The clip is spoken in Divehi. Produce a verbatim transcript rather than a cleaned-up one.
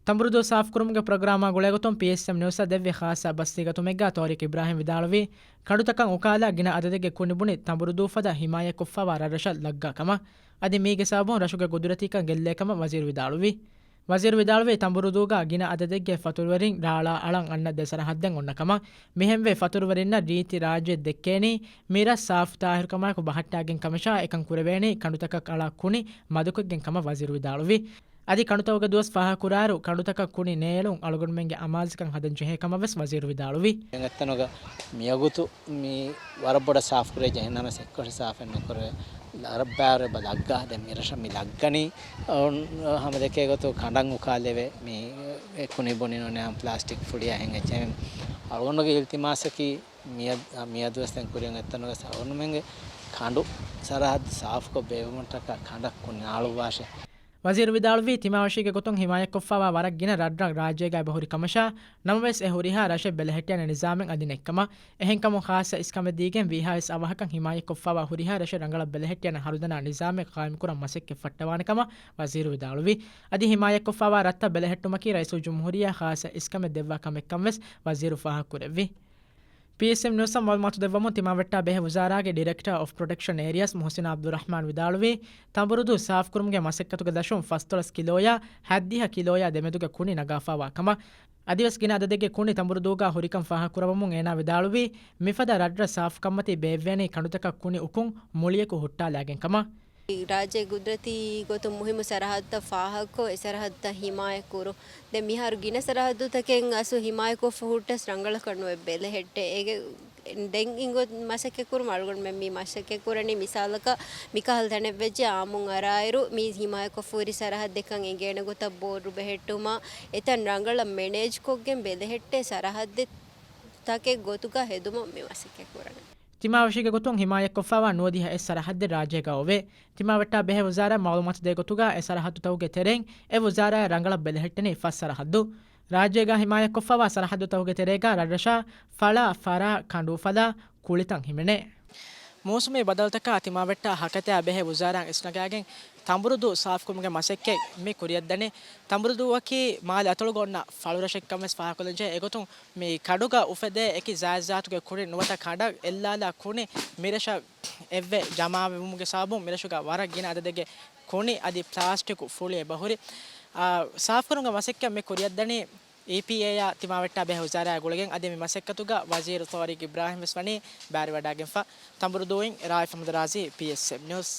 ތަނބުރުދޫ ސާފުކުރުމުގެ ޕްރޮގްރާމާ ގުޅޭގޮތުން ޕީއެސްއެމް ނިއުސްއަށް ދެއްވި ޚާއްޞަ ބަސްތިގަތުމެއްގަ ތޯރިޤް އިބްރާހިމް ވިދާޅުވީ، ކަނޑުތަކަށް އުކާލާ ގިނަ އަދަދެއްގެ ކުނި ބުނި ތަނބުރުދޫ ފަދަ ހިމާޔަތްކޮށްފަވާ ރަށްރަށަށް ލައްގާ ކަމަށް. އަދި މީގެ ސަބަބުން ރަށުގެ ގުދުރަތީކަން ގެއްލޭ ކަމަށް ވަޒީރު ވިދާޅުވި. ވަޒީރު ވިދާޅުވީ، ތަނބުރުދޫގަ ގިނަ އަދަދެއްގެ ފަތުރުވެރިން ރާޅާ އަޅަން އަންނަ ދެ ސަރަހައްދެއް އޮންނަ ކަމަށް. މިހެންވެ، ފަތުރުވެރިންނަށް ރީތި ރާއްޖެ ދެއްކޭނީ މި ރަށް ސާފު ތާހިރުކަމާއެކު ބަހައްޓާގެން ކަމަށާ، އެކަން ކުރެވޭނީ ކަނޑުތަކަށް އަޅާ ކުނި މަދުކޮށްގެން ކަމަށް ވަޒީރު ވިދާޅުވި. އަދި ކަނޑުތަކުގެ ދުވަސް ފާހަގަކުރާއިރު، ކަނޑުތަކަށް ކުނި ނޭޅުން އަޅުގަނޑުމެންގެ އަމާޒުތަކަށް ހަދަން ޖެހޭ ކަމަށް ވެސް ވަޒީރު ވިދާޅުވި. އެނގައްތަނުގަ މިއަގުތު މި ވަރަށް ބޮޑަށް ސާފުކުރޭ ޖެހެން ނަމަ ސެއްކޮށް ސާފެއް ނުކުރެވޭ. ލަރައްބާރެ ބަ ލައްގާ ދެން މިރަށަށް މި ލައްގަނީ. އަ، ހަމަ ދެކޭ ގޮތު ކަނޑަށް އުކާލެވޭ މި ކުނި ބުނި ނޫނޭ ޕްލާސްޓިކް ފުޅިއާ ހެން އެއްޗެހި. އަޅުގަނޑުގެ އިލްތިމާސަކީ މިއަ-، މިއަދުވެސް ދެން ކުރިއަށް އެއްތަނުގަ ސަ-، އަޅުގަނޑުމެންގެ ކަނޑު ސަރަހައްދު ސާފުކޮށް ބޭއްވުމަށްޓަކާ ކަނޑަށް ކުނި އަޅުއްވާށޭ. ވަޒީރު ވިދާޅުވީ، ތިމާވެށީގެ ގޮތުން ހިމާޔަތްކޮށްފަވާ ވަރަށް ގިނަ ރަށްރަށް ރާއްޖޭގައި އެބަހުރި ކަމަށާ، ނަމަވެސް އެ ހުރިހާ ރަށެއް ބެލެހެއްޓޭނެ ނިޒާމެއް އަދި ނެތްކަމަށް. އެހެންކަމުން ޚާއްޞަ އިސްކަމެއް ދީގެން ވީހާވެސް އަވަހަކަށް ހިމާޔަތްކޮށްފަވާ ހުރިހާ ރަށެއް ރަނގަޅަށް ބެލެހެއްޓޭނެ ހަރުދަނާ ނިޒާމެއް ޤާއިމުކުރަން މަސައްކަތް ފައްޓަވާނެ ކަމަށް ވަޒީރު ވިދާޅުވި. އަދި ހިމާޔަތްކޮށްފަވާ ރަށްތައް ބެލެހެއްޓުމަކީ ރައީސުލްޖުމްހޫރިއްޔާ ޚާއްޞަ އިސްކަމެއް ދެއްވާ ކަމެއްކަން ވެސް ވަޒީރު ފާހަގަކުރެއްވި. ޕީއެސްއެމް ނިއުސްއަށް މައުލޫމާތު ދެއްވަމުން، ތިމާވެއްޓާ ބެހޭ ވުޒާރާގެ ޑިރެކްޓަރ އޮފް ޕްރޮޓެކްޝަން އޭރިއާސް މުޙްސިން ޢަބްދުއްރަޙްމާން ވިދާޅުވީ، ތަނބުރުދޫ ސާފުކުރުމުގެ މަސައްކަތުގެ ދަށުން ފަސްދޮޅަސް ކިލޯޔާ ހަތްދިހަ ކިލޯޔާ ދެމެދުގެ ކުނި ނަގާފާވާ ކަމަށް. އަދިވެސް ގިނަ އަދަދެއްގެ ކުނި ތަނބުރުދޫގަ ހުރިކަން ފާހަގަކުރައްވަމުން އޭނާ ވިދާޅުވީ، މިފަދަ ރަށްރަށް ސާފުކަންމަތީ ބޭއްވޭނީ ކަނޑުތަކަށް ކުނި އުކުން މުޅިއަކު ހުއްޓާލާގެން ކަމަށް. ރާއްޖޭގެ ގުދުރަތީ ގޮތުން މުހިއްމު ސަރަހައްދުތައް ފާހަގަކޮށް، އެ ސަރަހައްދުތައް ހިމާޔަތްކުރުން. ދެން މިހާރު ގިނަ ސަރަހައްދުތަކެއް އަސްލު ހިމާޔަތްކޮށްފަ ހުއްޓަސް ރަނގަޅަކަށް ނުވެ ބެލެހެއްޓޭ. އޭގެ ދެން އިނގޮތް މަސައްކަތްކުރުމަށް އަޅުގަނޑުމެން މި މަސައްކަތްކުރަނީ. މިސާލަކަށް މިކަހަލަ ތަނެއްވެއްޖެ އާއްމުން އަރާއިރު، މި ހިމާޔަތްކޮށްފަ ހުރި ސަރަހައްދެއްކަން އެނގޭނެ ގޮތަށް ބޯރު ބެހެއްޓުމާ، އެތަން ރަނގަޅަށް މެނޭޖްކޮށްގެން ބެލެހެއްޓޭ ސަރަހައްދެއް ތަކެއް ގޮތުގަ ހެދުމަށް މި މަސައްކަތް ކުރަނީ. ތިމާވެށީގެ ގޮތުން ހިމާޔަތްކޮށްފަވާ ނުވަދިހަ އެއް ސަރަހައްދެއް ރާއްޖޭގަ އޮވޭ. ތިމާވެއްޓާ ބެހޭ ވުޒާރާ މައުލޫމާތު ދޭ ގޮތުގަ އެ ސަރަހައްދުތަކުގެ ތެރެއިން އެ ވުޒާރާއަށް ރަނގަޅަށް ބެލެހެއްޓެނީ ފަސް ސަރަހައްދު. ރާއްޖޭގަ ހިމާޔަތްކޮށްފަވާ ސަރަހައްދުތަކުގެ ތެރޭގަ ރަށްރަށާ ފަޅާ، ފަރާ، ކަނޑޫފަލާ، ކުޅިތައް ހިމެނޭ. މޫސުމީ ބަދަލުތަކާ ތިމާވެއްޓާ ހަކަތައާ ބެހޭ ވުޒާރާއަށް އިސްނަގާގެން ތަނބުރުދޫ ސާފުކުރުމުގެ މަސައްކަތް މި ކުރިއަށްދަނީ. ތަނބުރުދޫއަކީ މާލެ އަތޮޅުގަ އޮންނަ ފަޅުރަށެއްކަން ވެސް ފާހަގަކޮށްލަންޖެހޭ. އެގޮތުން މި ކަނޑުގަ އުފެދޭ އެކި ޒާތްޒާތުގެ ކުނި ނުވަތަ ކަނޑަށް އެއްލާލާ ކުނި މިރަށަށް އެއްވެ ޖަމާވެވުމުގެ ސަބަބުން މިރަށުގަ ވަރަށް ގިނަ އަދަދެއްގެ ކުނި އަދި ޕްލާސްޓިކު ފުޅި އެބަހުރި. އާ، ސާފުކުރުމުގެ މަސައްކަތް މި ކުރިއަށްދަނީ އީޕީއޭއާ ތިމާވެއްޓާ ބެހޭ ވުޒާރާއާ ގުޅިގެން. އަދި މި މަސައްކަތުގަ ވަޒީރު ތޯރިޤް އިބްރާހިމް ވެސް ވަނީ ބައިވެރިވަޑައިގެންފަ. ތަނބުރުދޫއިން ރާއިފް އަޙްމަދު ރާޒީ، ޕީއެސްއެމް ނިއުސް.